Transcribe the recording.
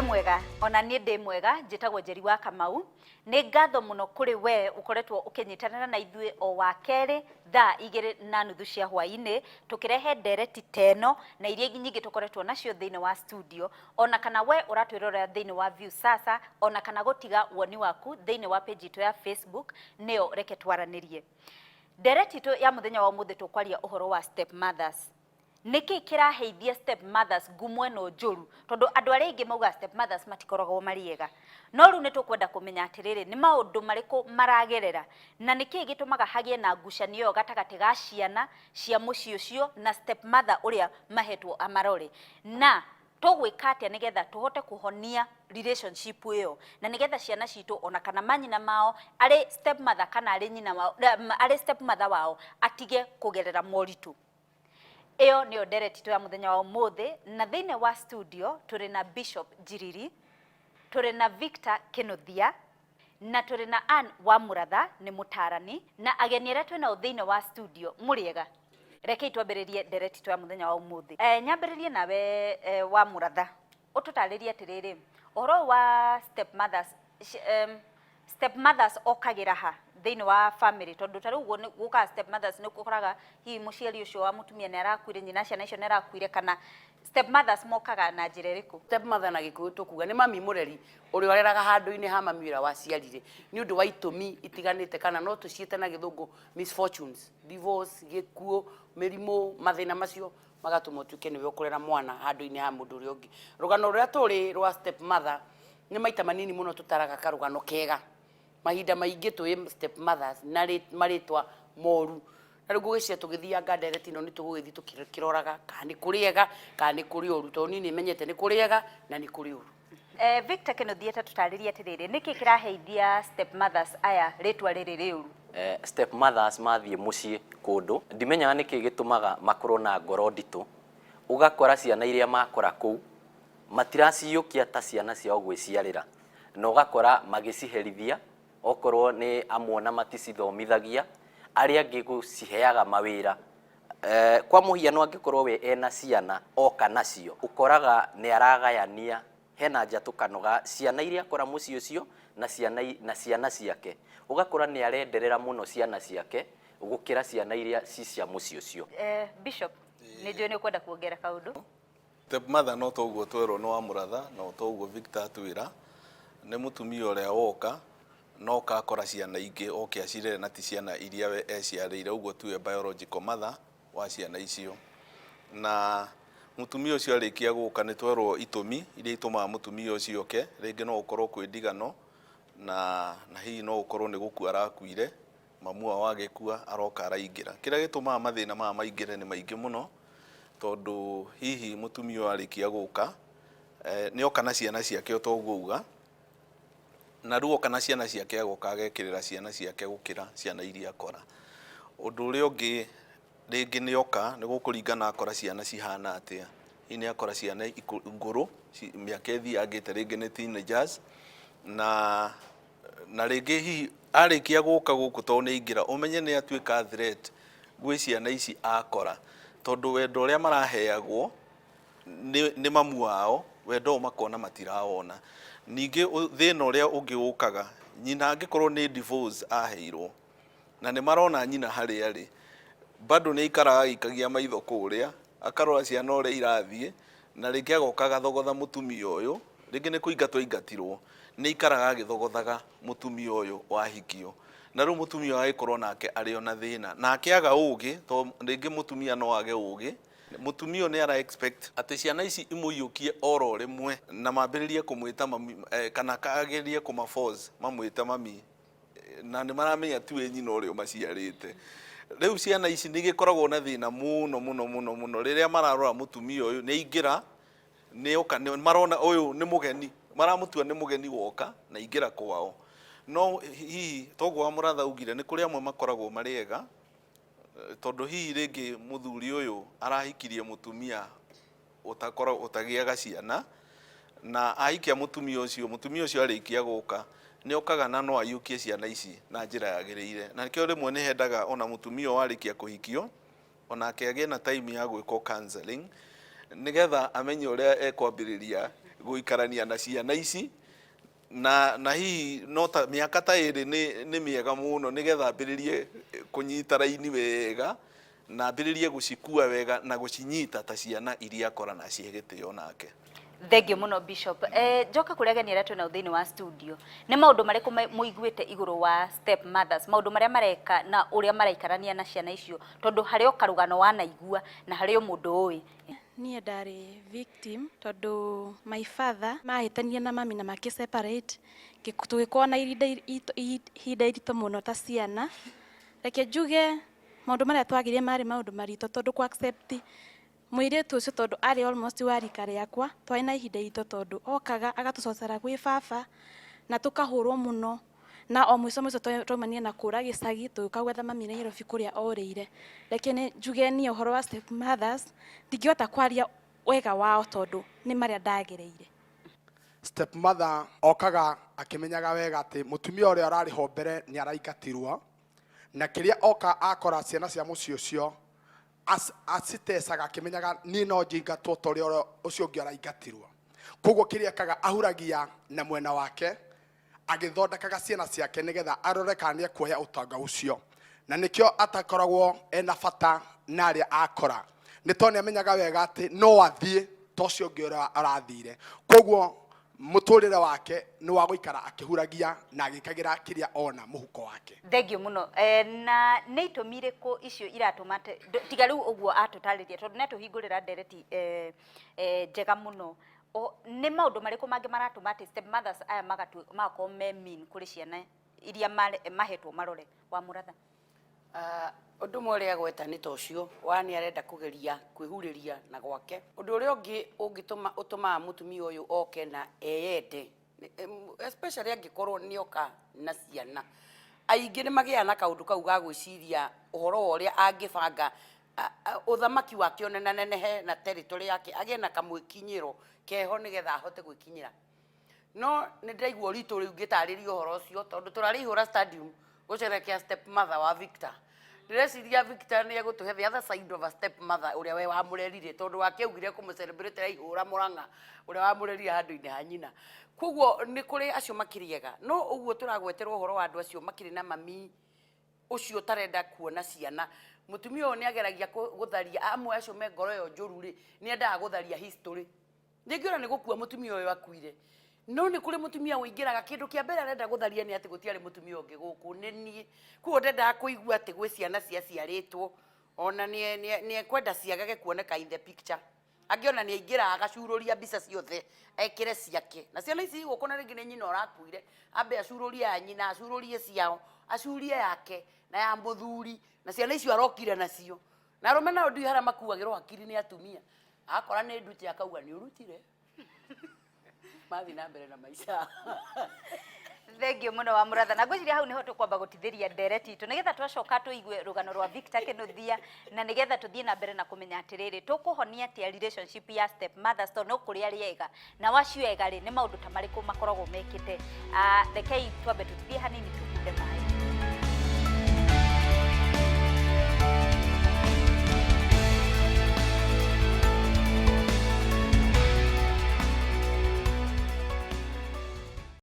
Mwega ona niĩ ndĩ mwega. Njĩtagwo Njeri wa Kamau. Nĩ ngatho mũno kũrĩ we ũkoretwo ũkĩnyitanĩra na ithuĩ o wa kerĩ thaa 2:30 cia hwaĩ-inĩ, tũkĩrehe ndereti teno na iria nyingĩ tũkoretwo nacio thĩinĩ wa studio, ona kana we ũratwĩrorera thĩinĩ wa View Sasa, ona kana gũtiga woni waku thĩinĩ wa page itũ ya Facebook, nĩyo Reke Twaranĩrie. Ndereti itũ ya mũthenya wa ũmũthĩ, tũkwaria ũhoro wa step mothers. Nĩkĩ kĩraheithia step mothers ngumo ĩno njũru? Tondũ andũ arĩa aingĩ maugaga step mothers matikoragwo marĩ ega, no rĩu nĩ tũkwenda kũmenya atĩrĩrĩ, nĩ maũndũ marĩkũ maragerera na nĩkĩ gĩtũmaga hagĩe na ngucanio ĩyo gatagatĩ ga ciana cia mũciĩ ũcio na step mother ũrĩa mahetwo amarore, na tũgwĩka atĩa nĩgetha tũhote kũhonia relationship ĩyo, na nĩgetha ciana citũ ona kana manyina mao arĩ step mother kana arĩ nyina wao, arĩ step mother wao, atige kũgerera moritũ. Ĩyo nĩyo ndereti itũ ya mũthenya wa ũmũthĩ. Na thĩinĩ wa studio tũrĩ na Bishop Njiriri, tũrĩ na Victor Kĩnuthia, na tũrĩ na Ann wa Mũratha, nĩ mũtarani, na ageni arĩa twĩ nao thĩinĩ wa studio. Mũrĩega? Rekei twambĩrĩrie ndereti itũ ya mũthenya wa ũmũthĩ. Nyambĩrĩrie nawe, wa Mũratha, ũtũtarĩrie atĩrĩrĩ, ũhoro ũyũ wa step mothers, step mothers okagĩra ha thĩinĩ wa family? Tondũ ta rĩu ũguo gũkaga step mothers, nĩ ũkoraga hihi mũciari ũcio wa mũtumia nĩ arakuire, nyina ciana icio nĩ arakuire, kana step mothers mokaga na njĩra ĩrĩkũ? Step mother na Gĩkũyũ tũkuga nĩ mami mũreri ũrĩa ũreraga handũ-inĩ ha mami ũrĩa waciarire nĩ ũndũ wa itũmi itiganĩte, kana no tũciĩte na Gĩthũngũ misfortunes, divorce, gĩkuũ, mĩrimũ, mathĩna macio magatũma ũtuĩke nĩwe ũkũrera mwana handũ-inĩ ha mũndũ ũrĩa ũngĩ. Rũgano rũrĩa tũrĩ rwa step mother nĩ maita manini mũno tũtaraga karũgano kega. Mahinda maingĩ tũĩ step mothers na marĩtwa moru, na rĩu ngũgĩciria tũgĩthianga ndereti ĩno nĩ tũgũgĩthiĩ tũkĩroraga kana nĩ kũrĩ ega kana nĩ kũrĩ ũru, tondũ niĩ nĩ menyete nĩ kũrĩ ega na nĩ kũrĩ ũru. Victor Kĩnuthia, ta tũtarĩrie atĩrĩrĩ, nĩkĩ kĩraheithia step mothers aya rĩtwa rĩrĩ rĩũru? Step mothers mathiĩ mũciĩ kũndũ, ndimenyaga nĩkĩ gĩtũmaga makorwo na ngoro nditũ. Ũgakora ciana iria makora kũu matiraciyũkia ta ciana ciao gwĩciarĩra, na ũgakora magĩciherithia, okorwo nĩ amwe ona maticithomithagia, arĩa angĩ gũciheaga mawĩra. Kwa mũhiano, angĩkorwo we ena ciana oka nacio, ũkoraga nĩ aragayania, hena njatũkano ga ciana iria akora mũciĩ ũcio na ciana ciake. Ũgakora nĩ arenderera mũno ciana ciake gũkĩra ciana iria ci cia mũciĩ ũcio. Bishop, nĩ njũĩ nĩ ũkwenda kuongera kaũndũ. Step mother, no toguo twerwo nĩ wa Mũratha, no toguo Victor atwĩra, nĩ mũtumia ũrĩa woka no akora ciana ingĩ oke acirere na ti ciana iria we eciarĩire, ũguo tiwe biological mother wa ciana icio. Na mũtumia ũcio arĩkia gũka, nĩ twerwo itũmi iria itũmaga mũtumia ũcio oke. Rĩngĩ no gũkorwo kwĩ ndigano na hihi no gũkorwo nĩ gũkua arakuire, mamu wao agĩkua, aroka araingĩra. Kĩrĩa gĩtũmaga mathĩna maya maingĩre nĩ maingĩ mũno, tondũ hihi mũtumia ũyũ arĩkia gũka, nĩ oka na ciana ciake o toguo uga, na rĩu oka na ciana ciake agoka agekĩrĩra ciana ciake gũkĩra ciana iria akora. Ũndũ ũrĩa ũngĩ, rĩngĩ nĩ oka nĩ gũkũringana akora ciana cihana atĩa. Hihi nĩ akora ciana ngũrũ, mĩaka ĩthiangĩte, rĩngĩ nĩ teenagers, na rĩngĩ hihi arĩkia gũka gũkũ, tondũ nĩ aingĩra, ũmenye nĩ atuĩka threat gwĩ ciana ici akora, tondũ wendo ũrĩa maraheagwo nĩ mamu wao, wendo ũyũ makona matirawona. Ningĩ thĩna ũrĩa ũngĩ ũkaga, nyina angĩkorwo nĩ divorce aheirwo na nĩ marona nyina harĩa arĩ, bado nĩ aikaraga agĩikagia maitho kũrĩa, akarora ciana ũrĩa irathiĩ, na rĩngĩ agoka agathogotha mũtumia ũyũ. Rĩngĩ nĩ kũingatwo aingatirwo, nĩ aikaraga agĩthogothaga mũtumia ũyũ wahikio, na rĩu mũtumia ũyũ agĩkorwo nake arĩ ona thĩna, nake aga ũgĩ, to rĩngĩ mũtumia no age ũgĩ. Mũtumia ũyũ nĩ ara expect atĩ ciana ici imũiyũkie oro rĩmwe na mambĩrĩrie kũmwĩta mami, kana agerie kũma force mamwĩte mami, na nĩ maramenya tiwe nyina ũrĩa ũmaciarĩte. Rĩu ciana ici nĩ igĩkoragwo na thĩna mũno mũno mũno mũno rĩrĩa mararora mũtumia ũyũ nĩ aingĩra, nĩ oka, nĩ marona ũyũ nĩ mũgeni, maramũtua nĩ mũgeni woka na ingĩra kwao. No hihi toguo wa Mũratha augire, nĩ kũrĩ amwe makoragwo marĩ ega, tondũ hihi rĩngĩ mũthuri ũyũ arahikirie mũtumia ũtakoragwo ũtagĩaga ciana, na ahikia mũtumia ũcio, mũtumia ũcio arĩkia gũka nĩ okaga na no aiyũkie ciana ici na njĩra yagĩrĩire. Na nĩkĩo rĩmwe nĩ hendaga ona mũtumia ũyũ arĩkia kũhikio onake agĩe na time ya gwĩkwo counseling, nĩgetha amenye ũrĩa ekwambĩrĩria. Gũikarania na ciana ici na hihi no ta mĩaka ta ĩrĩ nĩ mĩega mũno, nĩgetha ambĩrĩrie kũnyita raini wega na ambĩrĩrie gũcikua wega na gũcinyita ta ciana iria akora na cihe gĩtĩo nake. Thengiũ mũno, Bishop. Njoke kũrĩ ageni arĩa twĩnao thĩinĩ wa studio. Nĩ maũndũ marĩkũ mũiguĩte igũrũ wa step mothers, maũndũ marĩa mareka na ũrĩa maraikarania na ciana icio, tondũ harĩ o karũgano wanaigua na harĩ o mũndũ ũĩ? Niĩ ndarĩ victim tondũ my father mahĩtania na mami na makĩ separate. Tũgĩkorwo na ihinda iritũ mũno ta ciana. Reke njuge maũndũ marĩa twagĩire marĩ maũndũ maritũ, tondũ kũ accept mũirĩtu ũcio, tondũ arĩ almost wa rika rĩakwa, twarĩ na ihinda iritũ tondũ okaga agatũcocera gwĩ baba na tũkahũrwo mũno, na o mũico mũico twaumania na kũra gĩcagi, tũgĩũka gwetha mami Nairobi kũrĩa orĩire. Reke nĩ njuge niĩ ũhoro wa step mothers ndingĩhota kwaria wega wao tondũ nĩ marĩa ndagereire. Stepmother okaga akĩmenyaga wega atĩ mũtumia ũrĩa ũrarĩ ho mbere nĩ araingatirwo, na kĩrĩa oka akora ciana cia mũciĩ ũcio acitecaga akĩmenyaga niĩ no njingatwo ta ũrĩa ũcio ũngĩ araingatirwo. Koguo kĩrĩa ekaga, ahuragia na mwena wake agĩthondekaga ciana ciake nĩgetha arore kana nĩ ekuoya ũtonga ũcio, na nĩkĩo atakoragwo ena bata na arĩa akora, nĩ tondũ nĩ amenyaga wega atĩ no athiĩ ta ũcio ũngĩ ũrĩa arathire. Koguo mũtũrĩre wake nĩ wa gũikara akĩhuragia na agĩkagĩra kĩrĩa ona mũhuko wake. Thengiũ mũno. Na nĩ itũmi irĩkũ icio iratũma tiga rĩu ũguo atũtarĩria, tondũ nĩ atũhingũrĩra ndereti njega mũno, nĩ maũndũ marĩkũ mangĩ maratũma atĩ step mothers aya magakorwo me mean kũrĩ ciana iria mahetwo marore wa mũratha? Ũndũ ũmwe ũrĩa agweta nĩ ta ũcio wa nĩ arenda kũgeria kwĩhurĩria na gwake. Ũndũ ũrĩa ũngĩ ũngĩtũma ũtũmaga mũtumia ũyũ oke na eyende, especially angĩkorwo nĩ oka na ciana aingĩ, nĩ magĩaga na kaũndũ kau ga gwĩciria ũhoro wa ũrĩa angĩbanga ũthamaki wake ũnenanenehe na territory yake, agĩe na kamwĩkinyĩro keho nĩgetha ahote gwĩkinyĩra. No nĩ ndĩraigua ũritũ rĩu ngĩtarĩria ũhoro ũcio, tondũ tũrarĩ ihũra stadium gũcerekea step mother wa Victor. Ndĩreciria Victor nĩ egũtũhe the other side of a step mother, ũrĩa we wamũrerire, tondũ wake augire kũmũ-celebrate ihũra Mũrang'a, ũrĩa wamũrerire handũ-inĩ ha nyina. Koguo nĩ kũrĩ acio makĩrĩega, no ũguo tũragweterwo ũhoro wa andũ acio makĩrĩ na mami ũcio ũtarenda kuona ciana. Mũtumia ũyũ nĩ ageragia gũtharia amwe acio me ngoro ĩyo njũru rĩ, nĩ endaga gũtharia history. Rĩngĩ ona nĩ gũkua mũtumia ũyũ akuire, no nĩ kũrĩ mũtumia ũingĩraga, kĩndũ kĩa mbere arenda gũtharia nĩ atĩ gũtiarĩ mũtumia ũngĩ gũkũ, nĩ niĩ. Koguo ndendaga kũigua atĩ gwĩ ciana ciaciarĩtwo, ona nĩ ekwenda ciagage kuoneka in the picture. Angĩ ona nĩ aingĩraga agacurũria mbica ciothe ekĩre ciake, na ciana ici gũkũ, na rĩngĩ nĩ nyina ũrakuire, ambe acurũrie ya nyina, acurũrie ciao, acurie yake na ya mũthuri na ciana icio arokire nacio. Na arũme nao ndiũĩ harĩa makuagĩrwo hakiri nĩ atumia, akora nĩ nduti, akauga nĩ ũrutire, mathiĩ na mbere na maica. Thengiũ mũno wa mũratha, na ngwĩciria hau nĩho tũkwamba gũtithĩria ndereti itũ, nĩgetha twacoka tũigue rũgano rwa Victor Kĩnuthia, na nĩgetha tũthiĩ na mbere na kũmenya atĩrĩrĩ, tũkũhonia atĩa relationship ya step mothers, tondũ no kũrĩ arĩa ega na wacio ega rĩ, nĩ maũndũ ta marĩkũ makoragwo mekĩte? Rekei twambe tũtithie hanini, tũkunde maĩ.